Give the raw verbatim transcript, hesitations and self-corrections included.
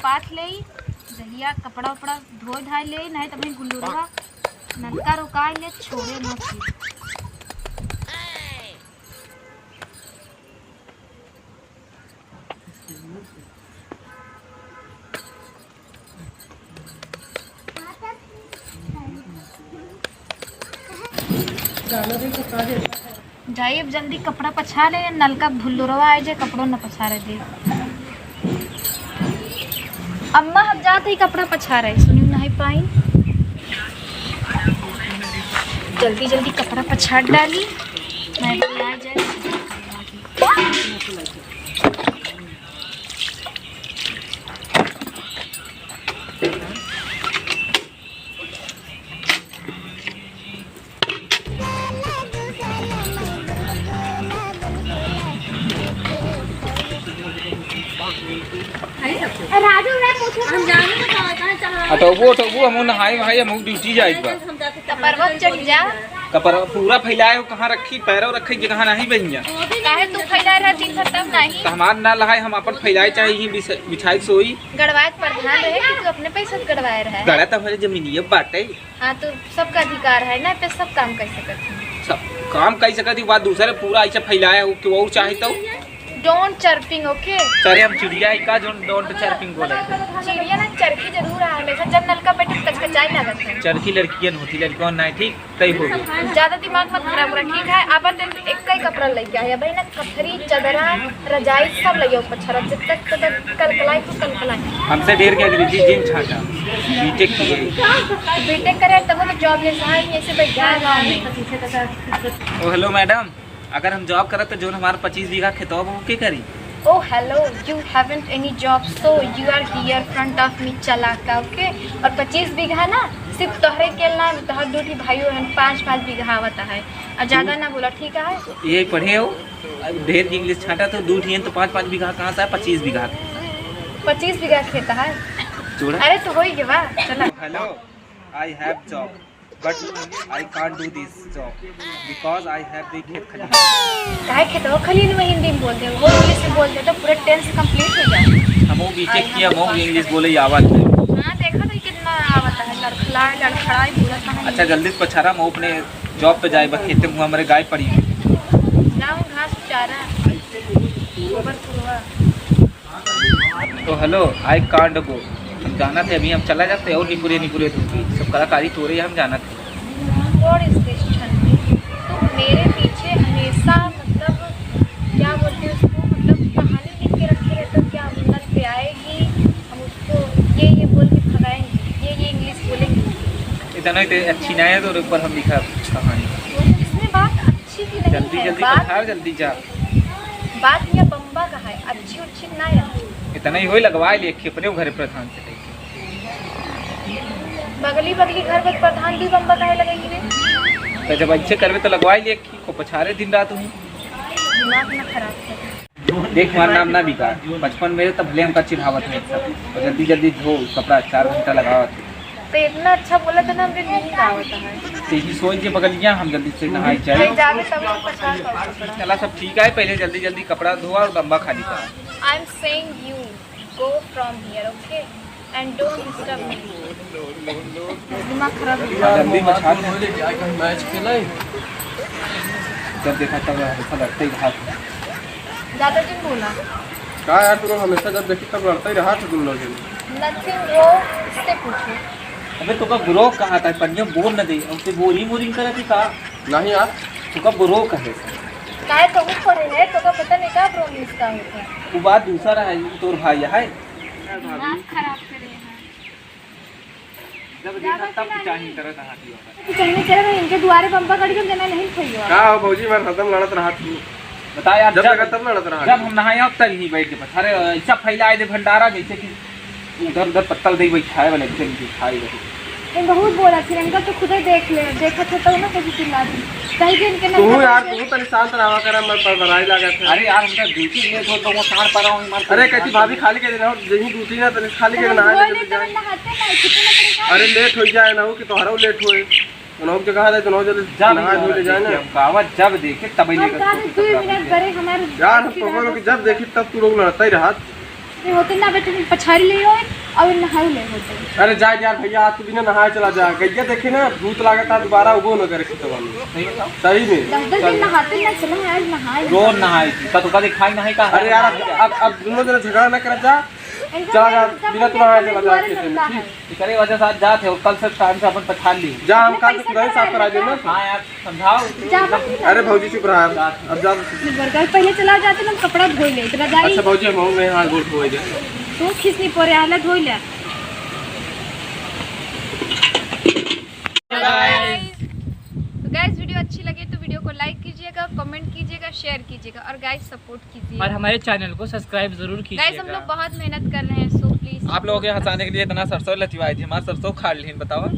पाथ लेई, दहिया कपड़ा उपड़ा धोए धाए लेई, नाहीं त वहीं गुल्लुरवा नलका रोकाए ले, छोड़े मत ही। जाई अब जल्दी कपड़ा पछा ले, नलका भुल्लुरवा आए जे कपड़ो न पछारे दे। अम्मा हम जात ही कपड़ा पछारे, सुनी नहीं पाई। जल्दी जल्दी कपड़ा पछार डाली, मैं भी आ जाए। हटौबू, हटौबू, हमहू नहाई वहाई, हमहू ड्यूटी जाइत बा। कपरवा चढ़ जा। कपर पूरा फैलाए हो, कहाँ रखी? पैरों रखे जगह नहीं बहिया। काहे तू फैलाए रहा दिन भर तब नहीं? तो हमार ना लहाए, हम अपन फैलाए चाहे यहीं बिछ-, बिछाई सोई। गड़वाए के प्रधान रहे कि तू अपने पैसे से गड़वाए रहे? गड़ा तो हमारे जमीनिये बाटे। हाँ, तो सबका अधिकार है ना, पे सब काम कर सकत हैं। सब काम कर सकत ही, बात दूसरे पूरा ऐसे फैलाए हो कि वो चाहे तो। Don't chirping, okay? सर, हम चिड़िया है का जो don't chirping बोले? चिड़िया ना चरखी जरूर है, हमेशा जब नलका बैठे तो कचकचाए लागत है। चरखी लड़कियन होती, लड़कियों ना, ठीक? तई हो गया। ज्यादा दिमाग मत खराब करा, ठीक है? अब तो एक ही कपड़ा लेके आए, अब है ना, कथरी, चदरा, रजाई सब लगे ऊपर छरा, जब तक तो तक कलकलाई तो कलकलाई। हमसे ढेर के अंग्रेजी जिन छाटा, बीटेक किए। बीटेक करे तब तो जॉब ले सहाय ऐसे बैठ गया गाँव में। ओ हेलो मैडम, अगर हम जॉब करत तो जोन हमार पच्चीस बीघा खेतवा वो के करी? Oh hello, you haven't any job, so you are here front of me, चला का, okay? और पच्चीस बीघा ना सिर्फ तोहरे के ना, तोहर दू ठी भाइयों हन, पाँच पाँच बीघा आवत है, और ज्यादा ना बोला, ठीक है? ये पढ़े हो, अब ढेर की इंग्लिश छाटा तो दू ठी हैं तो पाँच पाँच बीघा कहाँ से है? पच्चीस बीघा। पच्चीस बीघा खेत है। चूड़ा। अरे तो हो ही गया, चला। Hello, I have job, but I can't do this job because I have the खेत खलिहान। काहे खेतवा खलिहान में हिंदी में बोल दे, वो इंग्लिश में बोल दे तो पूरा टेंस कंप्लीट हो जाए। हम वो बीटेक किया, हम वो इंग्लिश बोले ही आवत है। हाँ, देखा तो कितना आवत है, लड़खड़ाए, लड़खड़ाए बोलत है। अच्छा, जल्दी से पछारा, हम अपने जॉब पे जाए, बस खेते मुँह हमारे गाय पड़ी। लाओ घास चारा, गोबर कुड़वा। तो hello, I can't go। हम जानत है, अभी हम चला जाते हैं और निपुरे निपुरे दूंगी। सब कलाकारी तोरे हम जानत है। What is this, छन्नी? तुम मेरे पीछे हमेशा, मतलब, क्या बोलते हैं उसको, मतलब, कहानी लिख के रखे रहते हो, क्या मिन्नत पे आएगी, हम उसको ये, ये बोल के भगाएंगे, ये, ये इंग्लिश बोलेंगे। इतना ही तो अच्छी ना है, तो ऊपर हम लिखा कहानी। इसमें बात अच्छी भी नहीं जल्दी, है, जल्दी बात पठाओ, जल्दी जा। बात या बम्बा का है, अच्छी उच्छी ना है। इतना ही होई, लगवा ले, अपने घरे प्रधान से कही। बगली, बगली घर में प्रधान भी बम्बा काहे लगेगी रे? तो जब अच्छे करबे तो लगवा ले, को पछारे दिन रात हुई। दिमाग ना खराब कर। देख, हमार नाम ना बिगाड़। बचपन में तो भले हमका चिढ़ावत रहे सब, और जल्दी जल्दी धो कपड़ा, चार घंटा लगावत है। तो इतना अच्छा बोला था ना, हमरे नींद आवत है। तो यही सोच के बगलिया हम जल्दी से नहाई जाए। नहीं जावे तब हम परेशान कर सकते हैं। चला, सब ठीक है, पहले जल्दी जल्दी कपड़ा धोआ और डब्बा खाली करा। I am saying you go from here, okay? And don't disturb me। दिमाग खराब हो गया। जल्दी मचा दे। जाके हम मैच खेलाई। जब देखा तब हमेशा लड़ते ही रहा। ज्यादा जिन बोला। का यार, तू लोग हमेशा जब देखी तब लड़ते ही रहा था तुम लोग। Nothing wrong, इससे पूछो। अबे, तो का ब्रो कहा था? पनिया बोल न दे, और ते बोरिंग बोरिंग करे थी का? नहीं यार। तो का ब्रो कहे? काहे तो ऊपर है, तो का पता नहीं का ब्रो मिस का होता है। वो बात दूसरा है, तोर भाई है। दिमाग खराब करे हैं। जब देखा तब पिचाही तरह नहाती होगा। पिचाही में चले गए, इनके दुआरे बम्बा गड़ गए, जना नहीं खोइयो। का हो भौजी, हमारे हरदम लड़त रहा तू। बता यार, जब जब, देखा तब लड़त रहा जब तू। हम नहाए अब तक ही बैठ के बस, अरे ऐसा फैलाए दे भंडारा जैसे कि उधर उधर पत्तल दे बैठाए वाले एकदम दिखाई रहे। ये बहुत बोला, फिर इनका तो खुदे देख ले, देखा तो, तो ना कैसे चिल्ला दी। कहीं भी इनके तू नंबर यार, पे तू तनी शांत रहा कर, मैं बड़बड़ाई लागत है। अरे यार, हमका ड्यूटी लेट हो तो वो तार पर आऊँ, मार अरे कहती भाभी खाली के दिन और यही ड्यूटी ना, तनी खाली के दिन आए तो लेते हैं। नहाते ना, कितने परेशान। अरे लेट हो जाए ना हो कि तोहरा लेट होए, उन्हों के कहा था, उन्हों जल्दी जब नहा धो ले जाए ना। हम कहावत जब देखे तब ही हम लेकर कहा तो दो मिनट करे हमारे यार, हम तो बोलो कि जब देखी तब तू लोग लड़ता ही रहा। होते ना बेटे, पछाड़ी ले होए और नहाई ले होते। अरे जा यार भैया, आज तू बिना नहाए चला जा। गैया देखे ना, भूत लागत है, दोबारा उबो न करे खेतवा में। सही बताओ। सही में। दस दस दिन नहाते ना चला है, आज नहाए। रोज नहाए थी, तो तुका दिखाई नहीं का? अरे यार, अब, अब, अब दोनों जना झगड़ा ना कर जा। चला जा, बिना तू नहाए चला जा खेते में, ठीक? एकरे वजह से आज जात है, कल से टाइम से अपन पछाड़ ली। जा, हम कल से पैसा सुधारी साफ करा देना। हाँ यार, समझाओ। जा, अपन अरे भौजी चुप रहा, अब जा। बर्गर पहले चला जाते ना, कपड़ा धो ले, इतना जाई। अच्छा भौजी, हम आऊंगे, हाँ, गोड़ धोए दे। तू खींच नहीं पड़े, आला धो ले। तो गाइस, वीडियो अच्छी लगे तो वीडियो को लाइक कीजिएगा, कमेंट कीजिएगा, शेयर कीजिएगा और गाइस सपोर्ट कीजिए। और हमारे चैनल को सब्सक्राइब जरूर कीजिएगा। गाइस, हम लोग बहुत मेहनत कर रहे हैं, सो प्लीज। आप लोगों के हंसाने के लिए इतना सरसों लतिवाई थी, हमारा सरसों उखाड़ ली, बताओ।